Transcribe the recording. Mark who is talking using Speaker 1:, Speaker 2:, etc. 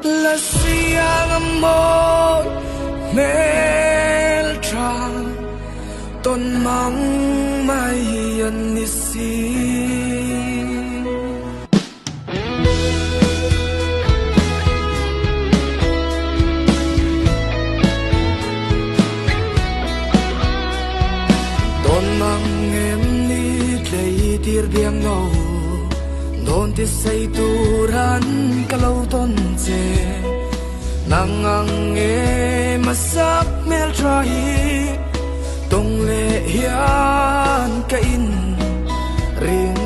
Speaker 1: Lasiang a mawi hmeltha tawn mang mai an ni si. Tawn mang em ni tlei tir biang no Dawn ti sei turan ka lo tawn che Nang ang em a sap hmeltha hi Tawng leh hian ka in ring.